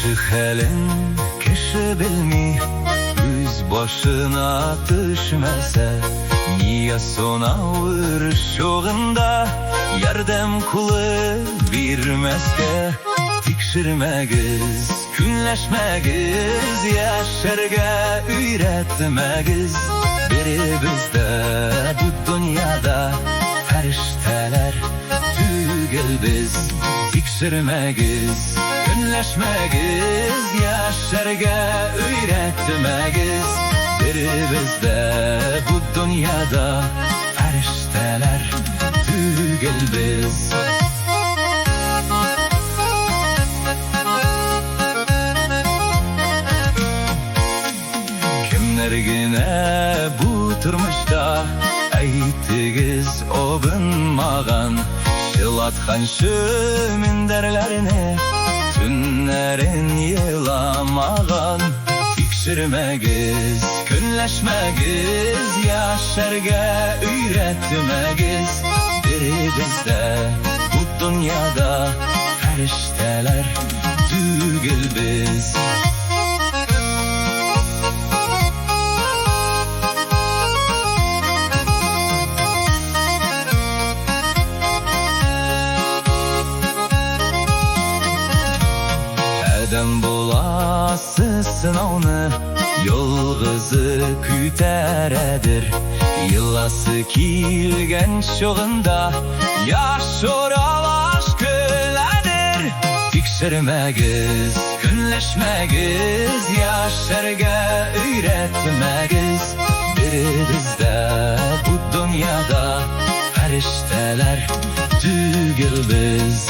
Кеше хәлен кеше белми, Үз башына төшмәсә. Нигә соң авыр чагында Ярдәм кулы бирмәскә? Тикшермәгез, көнләшмәгез, Яшәргә өйрәтмәгез. Беребез дә бу дөньяда Фәрештәләр түгел без. Тикшермәгез, көнләшмәгез, Яшәргә өйрәтмәгез. Беребез дә бу дөньяда Фәрештәләр түгел без. Кемнәр генә бу тормышта, Әйтегез, абынмаган, Чылатканчы мендәрләрне, Төннәрен еламаган. Тикшермәгез, көнләшмәгез, Яшәргә өйрәтмәгез. Беребез дә бу дөньяда Фәрештәләр түгел без. Адәм баласы сынауны ялгызы күтәрәдер. Еласы килгән чагында яшь аралаш көләдер. Тикшермәгез, көнләшмәгез, яшәргә өйрәтмәгез. Беребез дә бу дөньяда фәрештәләр түгел без.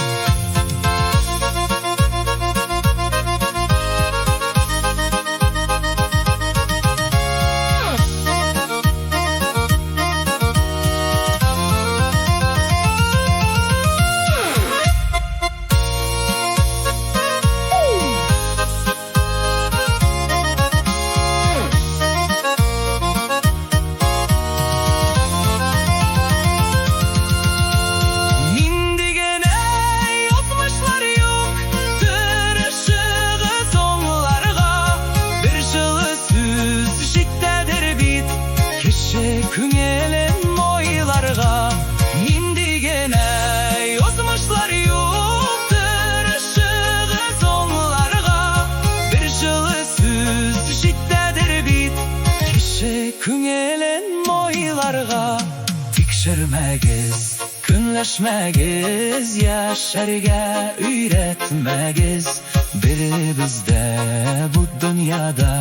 Нинди генә язмышлар юк, Тырышыгыз аңларга. Бер җылы сүз җитәдер бит Кеше күңелен майларга. Нинди генә язмышлар юк, Тырышыгыз аңларга. Бер җылы сүз җитәдер бит Кеше күңелен майларга. Тикшермәгез, көнләшмәгез, Яшәргә өйрәтмәгез. Беребез дә бу дөньяда.